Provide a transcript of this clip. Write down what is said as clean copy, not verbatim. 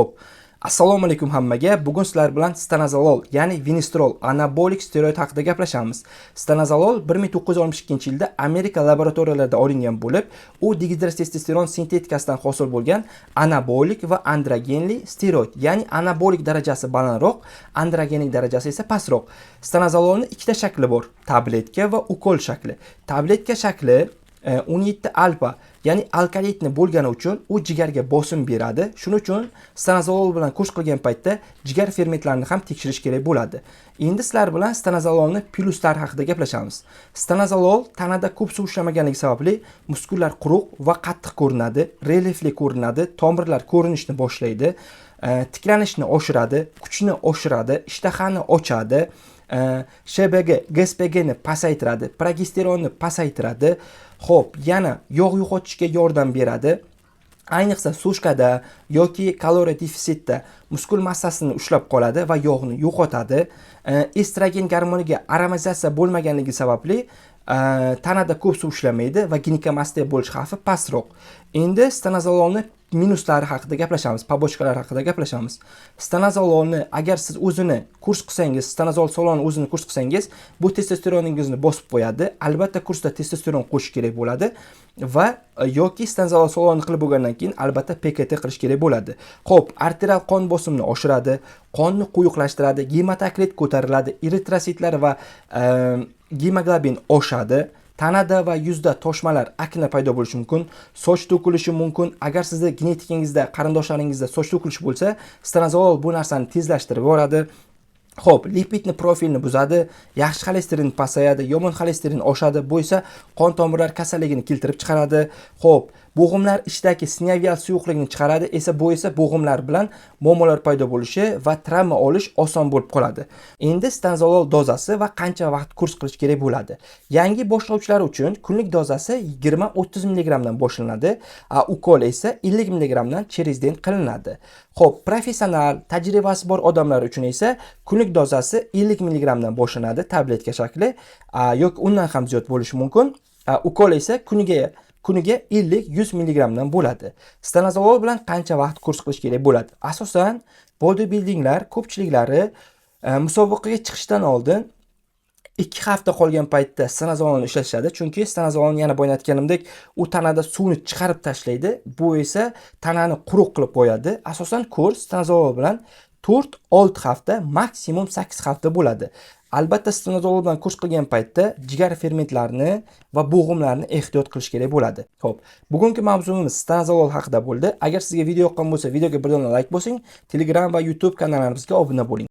Xo'p, assalomu alaykum hammaga. Bugun sizlar bilan stanozolol, ya'ni vinestrol, anabolik steroid haqida gaplashamiz. Stanozolol 1962-yilda Amerika laboratoriyalarida olingan bo'lib, u dihidrotestosteron sintetikasidan hosil bo'lgan anabolik va androgenli steroid, ya'ni anabolik darajasi balandroq, androgenlik darajasi esa pastroq. Stanozololni ikkita shakli bor: tabletka va ukol shakli. Tabletka shakli 17 alfa, ya'ni alkalitni bo'lgani uchun u jigarga bosim beradi. Shuning uchun stanozolol bilan kurs qilgan paytda jigar fermentlarini ham tekshirish kerak bo'ladi. Endi sizlar bilan stanozololni plyuslari haqida gaplashamiz. Stanozolol tanada ko'p suv ushlamaganligi sababli muskullar quruq va qattiq ko'rinadi, relyefli ko'rinadi, tomirlar ko'rinishni boshlaydi, tiklanishni oshiradi, kuchni oshiradi, ishtahani ochadi, ШБГ, ГСПГ ni pasaytiradi, progesteronni pasaytiradi. Xo'p, yana yog' yo'qotishga yordam beradi. Ayniqsa сушка da yoki kaloriya defitsitda muskul massasini ushlab qoladi va yog'ni yo'qotadi. Estrogen gormoniga aromatizatsiya bo'lmaganligi sababli tanada ko'p suv ushlamaydi va ginekomastiya bo'lish xavfi pastroq. Endi stanozololni minuslari haqida gaplashamiz, побочка lar haqida gaplashamiz. Stanozololni agar siz o'zini kurs qilsangiz, stanozol soloni o'zini kurs qilsangiz, bu testosteroningizni bosib qo'yadi. Albatta kursda testosteron qo'shish kerak bo'ladi va yoki stanozolol soloni qilib bo'lgandan keyin albatta ПКТ qilish kerak bo'ladi. Xo'p, arterial qon bosimini oshiradi, qonni quyuqlashtiradi, gematokrit ko'tariladi, eritrositlar va gemoglobin oshadi. Tanada va yuzda toshmalar, akna paydo bo'lishi mumkin, soch to'kilishi mumkin. Agar sizni genetikangizda, qarindoshlaringizda soch to'kilishi bo'lsa, stanozolol bu narsani tezlashtirib yuboradi. Xo'p, lipidni profilni buzadi, yaxshi xolesterin pasayadi, yomon xolesterin oshadi. Bu esa qon tomirlar kasalligini keltirib chiqaradi. Xo'p, bo'g'imlar ichidagi sinovial suyuqlikni chiqaradi, esa bu esa bo'g'imlar bilan muammolar paydo bo'lishi va travma olish oson bo'lib qoladi. Endi stanozolol dozasi va qancha vaqt kurs qilish kerak bo'ladi. Yangi boshlovchilar uchun kunlik dozasi 20-30 mg dan boshlanadi, a ukol esa 50 mg dan через день qilinadi. Xo'p, professional, tajribasi bor odamlar uchun esa kunlik dozasi 50 mg dan boshlanadi, tabletka shakli, yoki undan ham ziyod bo'lishi mumkin. Ukol esa kuniga 50-100 mg dan bo'ladi. Stanozolol bilan qancha vaqt kurs qilish kerak bo'ladi? Asosan bodybuildinglar ko'pchiliklari musobaqaga chiqishdan oldin 2 hafta qolgan paytda stanozolni ishlatishadi. Chunki stanozolni, yana boya aytganimdek, u tanada suvni chiqarib tashlaydi. Bu esa tanani quruq qilib qo'yadi. Asosan kurs stanozolol bilan 4-6 hafta, maksimum 8 hafta bo'ladi. Albatta stanozolol bilan kurs qilgan paytda jigar fermentlarini va bo'g'imlarni ehtiyot qilish kerak bo'ladi. Xo'p, bugungi mavzuimiz stanozolol haqida bo'ldi. Agar sizga video yoqqan bo'lsa, videoga bir dona like bosing, Telegram va YouTube kanallarimizga obuna bo'ling.